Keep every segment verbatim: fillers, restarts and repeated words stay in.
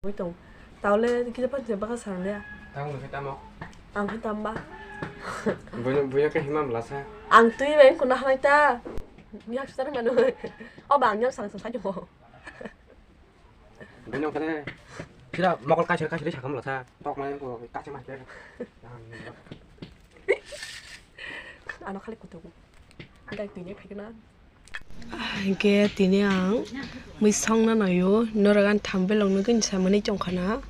Bui tong. Taule kisa pan se baka sarang ya. Tang le tamo. Ang khe tamba. Buino, buino khe hima mlasa. Ang twi bai kuna hamai ta. Yak sar manu. O bang yang sang sang sa jong. Buino khe. Sira mokol kaisir kaisir sakam mlasa. Tok mai ko kaisir mai. Ano khali kutu. Ang kai twi ne phikna. Hinkhe tini ang mui songna naio, norok ani thambelok nugwi ni samani tongkhana.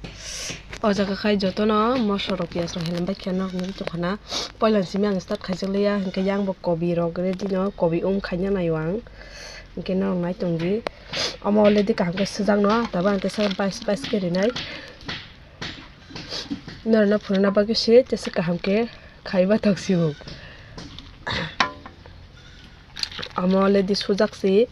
O jaga khai jotono mosorok, piyajrok helem bai khe norok nugwi tongkhana. Poilani simi ang start khaijak liya, hinkhe yang bo kobirok ready no, kobi um khaina naio ang. Hinkhe norok nai tongdi. Omo already kaham khe sijak no, tabuk ang kisa bais bais khe rinai. Norokno phunukna bagwi se tesa kaham khe khaiba tong sio. Omo already sujak se.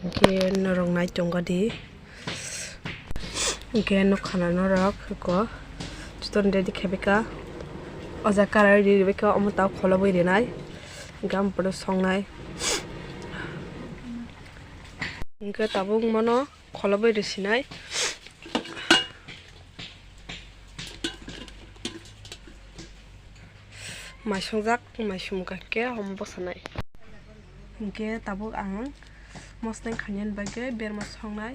Hinkhe norok nai tongkha di. Hinkhe nukha na norok eko. Chuton ready khaibekha. O jaga karai ri ribekha, omo tao kholobwi rinai. Hinkhe omo bono songnai. Hinkhe tabuk mono kholobwi risinai. Mai songjak, mai sumkha khe omo bwsanai. Hinkhe tabuk ang mosneng khainani bagwi berma songnai.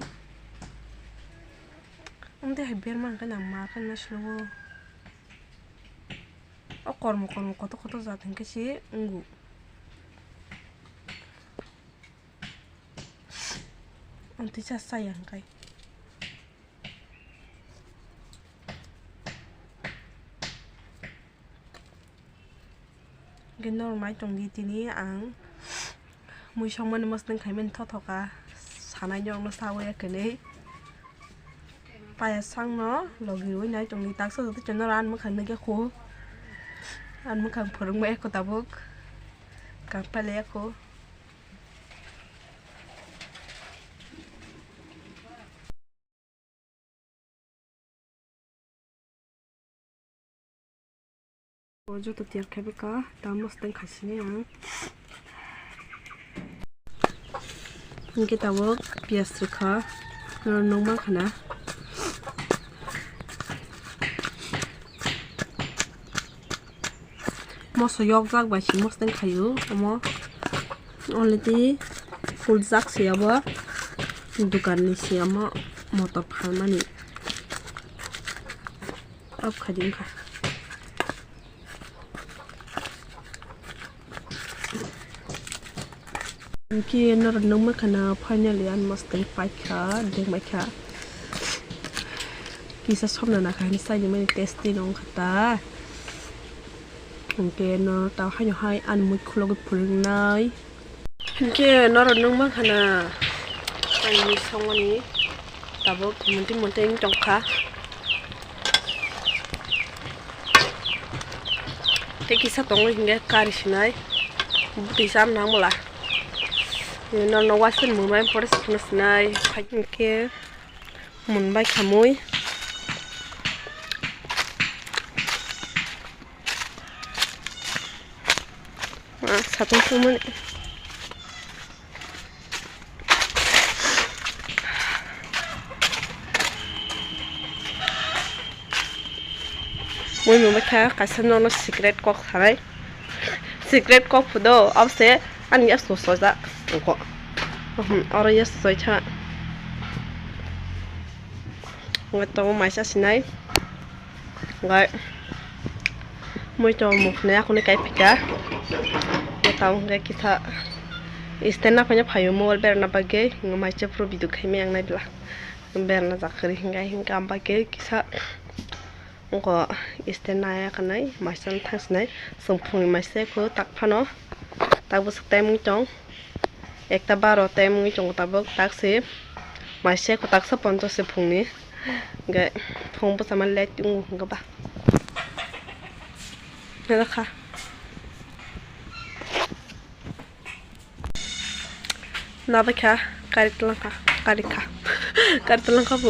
Omo tei hai berma hwnkhe nang ma khe naislo o. O kormo kormo kotor kotor jat hwnkhe se wngo. Amtwi cha chaya hwnkhe. Hwnkhe norok nai tongdi tini ang mui songmani mosneng khaimani thothoka sanai norokno sawi ya khenwi. Payasangno logi rwi nai tongdi taksa joto chwngno ani mwkhang nukya kho. Ani mwkhang phwrwngbai kho tabuk. Kang pailaiya kho. O joto tiyar khaibekha, tamo swtang khasini ang. Hinkhe tabuk piyaj rwkha, norok nukmankha na. Moso yokjak bai se mosneng khaio omo. Already fuljak se obo, dukan ni se omo motor phalmani. Off khaidi wngkha. Hinkhe norok nukmankha na, finally ani mosneng paikha, dengbaikha. Kisa somna nakha hinwi saini mani tasty no wngkha ta. Hinkhe no tamo haino hai ani mui khulogwi phwrwngnai. Hinkhe norok nukmankha na, ani mui songmani tabuk monti monti wng tongkha. Tei kisa tongo hinkhe kari sinai, bwtwi cham nang bwla. Norokno waisa ni mumai pore se phano sinai. Hinkhe munbai kha mui. Ah, satung sumani. Mui mungbai kha kaisa nono secret kok sanai. Secret kok phudo, abose ani yasko soja. Ko. Hmm, oro yasko soja. Ngai to maisa sinai. Ngai. Mui to mukhnai akhuni kai phika. Tamo hwnkhe kisa stand na phaina phaio mobile berana bagwi, maisa phuru video khaimai ang naibla. Berana jak kwrwi hinkhe, hinkhe am bagwi kisa wngkha stand naya kanai, maisa thang sinai. Chwng phungni maisa kho tak phano, tak bwswk time wng tong, ekta baro time wngwi tongo tabuk, tak se maisa kho taksa ponchash se phungni, hinkhe phung bwchama late wngo hinkhe ba. Mela kha. Nabakha, kari tlangkha, kari kha, kari tlangkha bu.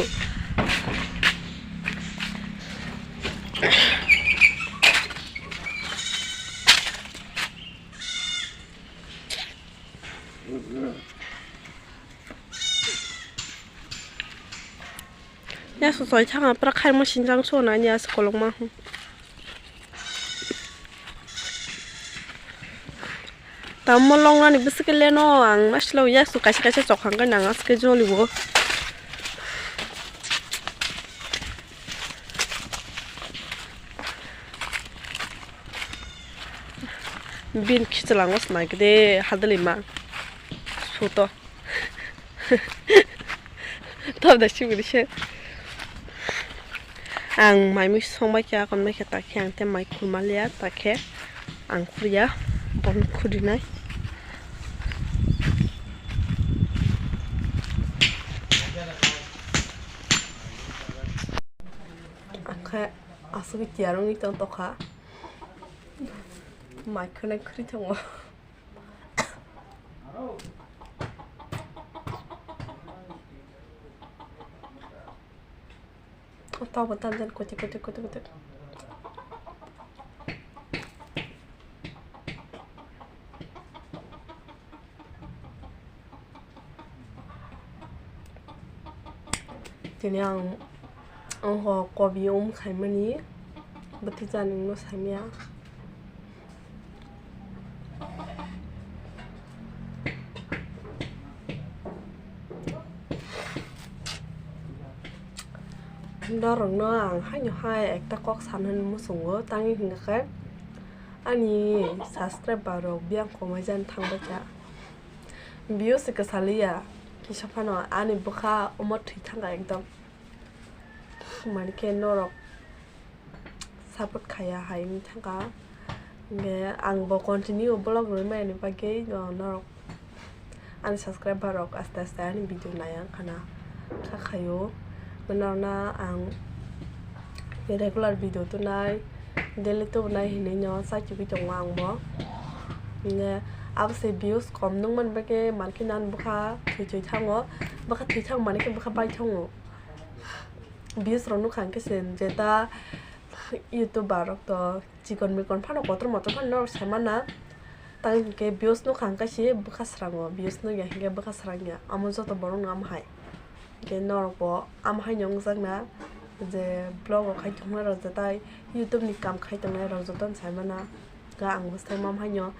Ya su soi thang pra khai mo sinjang so na ya su kolok ma. Tamo long ani bisike leno ang maslo ya su kaisa kaisa chok hang kai nang aske joli bo. Bin khichlang was nai kede hadali ma. Suto. Tor da sibiri se. Ang mai mui song bai kha, kon bai kha, ta khe ang te mai khulma liya, ta khe ang khuriya, bon khuri nai. Ang khe aswk tiyar wngwi tong tokha. Mai khwnai khuri tongo. Tabo tanjan kote kote kote kote. Tini ang, ang ho kobi um khaimani, bwtwi chanwngno saimaya. Norokno ang haino hai ekta kok sanani muchungo, tangwi hwnkha khe ani subscriber rok biyang komai jani thangbai kha. Views se kwsa liya, kisa phano ani bwkha omo thwi thangkha ekdom. Mani khe norok support khaiya hai wngwi thangkha. Hwnkhe ang bo continue vlog rwmani bagwi, o, norok ani subscriber rok aste aste ani video naiya wngkhana kha khaio. Norokno ang regular video tubunai, daily tubunai hinwi no chaichugwi tongo ang bo. Hwnkhe abo se views kom nungmani bagwi mankhe nang bwkha thwi thwi thango, bwkha thwi thang mani khe bwkha bai thango. Views rok nukha hwnkhe se jeta YouTuber rok to chikon mikon phano kotor motor phano norok sai mana. Tang hwnkhe views nukha hwnkhe se bwkha srango, views nukya hwnkhe bwkha srangya, amo joto borok no amo hai. Hwnkhe norok bo amo haino wngjakna je vlog rok khai tongnai rok jeta YouTube ni kam khai tongnai rok joto no sai mana. Khe ang bo sai ma amo haino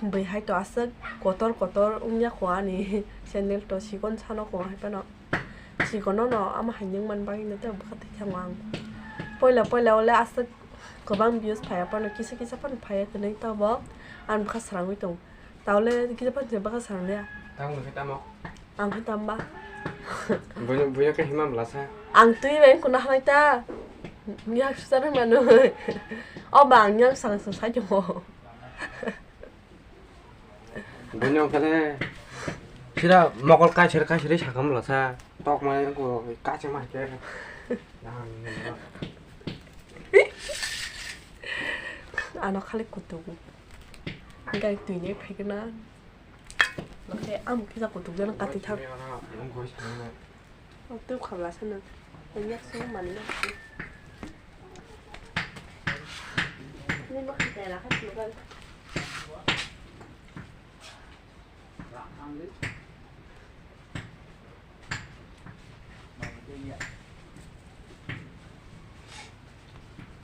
bwrwi hai to aswk kotor kotor wngya kho ani channel to chikon sano kho hai phano. Chikono no amo hai nung man bagwi no tei bwkha twi thango ang. Poila poila ole aswk kwbang views phaiya phano kisa kisa phano phaiya hwnwi tamo ang bwkha srangwi tongo. Tawle kisa phano se bwkha srangya. Tamo khe tamo? Ang khe tamba. Buino, buino khe hima mlasa. Ang twi bai kuno halai ta. Yak suchar manwi. O ba ang yak sang sang sai tongo. Buino khe le sira mokol kaisir kaisir sakam lasa tok mai ko kache mai ke. Ano khali kutuk. Gai twi ne phikna. Oke, am kisa kutuk jana kati thang. Ang koi sana. Ang tu khala sana. Ang yak sana mani na. Ni ma khala khala.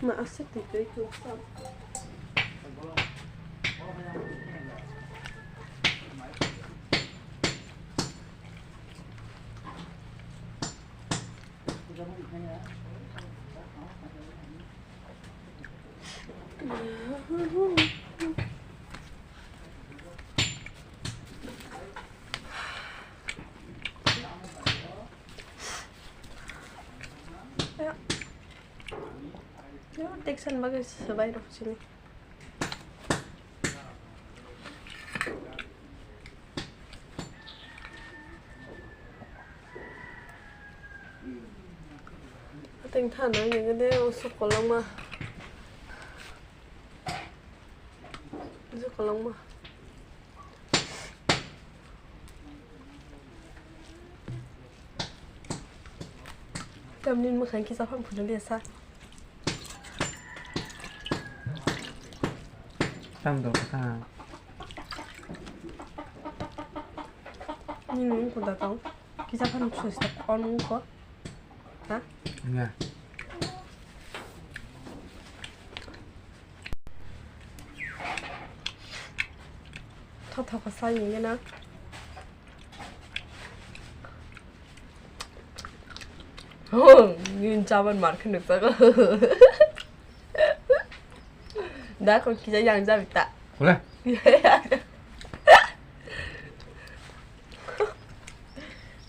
Ma aswk twi twi khe. Teksan bagwi swbai rok sini. Ateng tha nang nang de usuk kolongma. Usuk kolongma. Tamni mwkhang kisa phang phunuk ya sa. Tam do kha. Ni nung ko da tong. Kisa phang susta on ko. Ha? Thothokho sai nini na. Nini chaban mar khe nukjago. Da ko kisa yang jabi ta. Wala.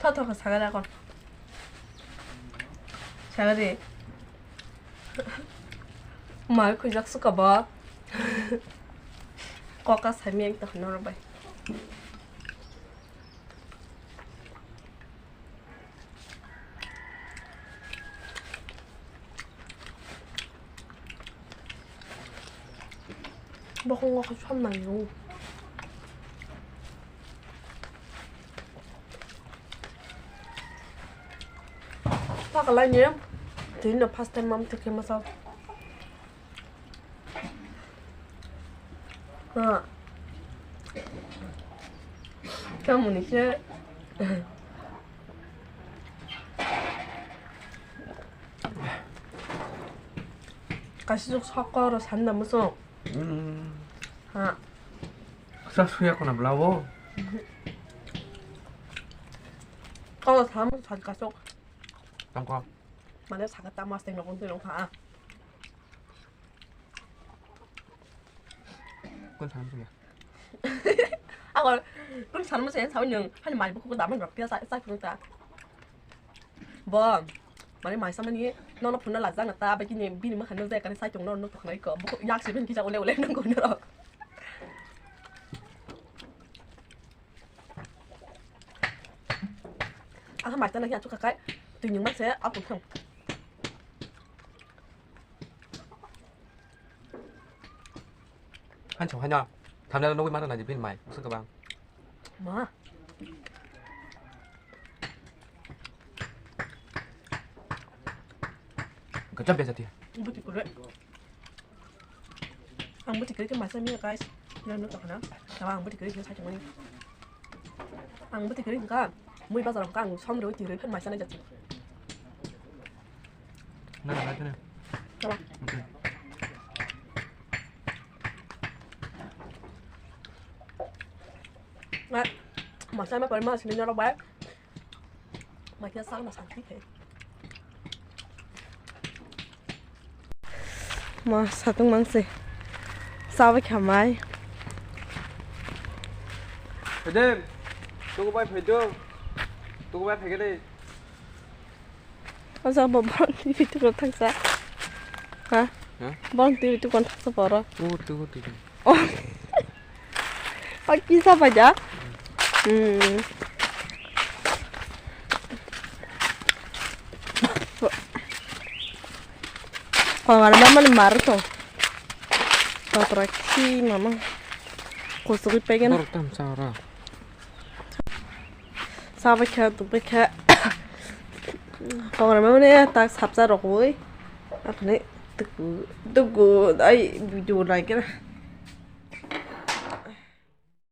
Thothokho sagara kon. Sagari. Mai khujak suka ba. Koka sami ang tak norok bai. Bokhongo khe som nang nung. Pakalai ni tini no first time mam tikhe masa. Ha. Kamu ni khe. Kaisa sokko ro sanda muso. Mm. Ha. Sa suya kona blawo. Kau sama sa kasok. Tangko. Mane saka ta mas teng nokon teng nokha. Kun sana muso ya. Ako kun sana muso ya, sawi nung hani mai buku daman rok pia sa sa kun ta. Bo, mane mai samani nono phunna lajak na ta, bai kini bini mokha nukjak kani saichung nono nukthok nai ko. Bo yak sibin kisa ule ule nang ko norok. Aha mai tana kya chuka kai. Tui nung mak se apun thang. Hancho hanya. Thamle nugui mano na di bin mai. Musu kabang. Ma. Gajab bejati. Buti kure. Ang buti kiri ke masa miya guys. Yang nukthok na. Tawa ang buti kiri ke sa chumani. Ang buti kiri ka. Mui bazar ka ang som ro ti ri phan masa na jati. Na na na. Tawa. Okay. Na. Masa ma pari ma sini nyoro bai. Maikhe sakno sakti khe. Ma satung mangse. Sabai khamai. Phedem. Tuku bai phedo. Tuku bai phegede. Asa bo bon ti bitu ko thangsa. Ha? Ha? Bon ti bitu kon thangsa poro. O tuku tuku. Oh. Oh, kisa paja? Hmm. Kongana mama ni mar to. Patra ki mama. Kusugui pegen. Borok tam chara. Sabai kha, tubai kha. Kongana mama ni tak sapsa rokoi. Akhne tuku, tuku, ai video like na.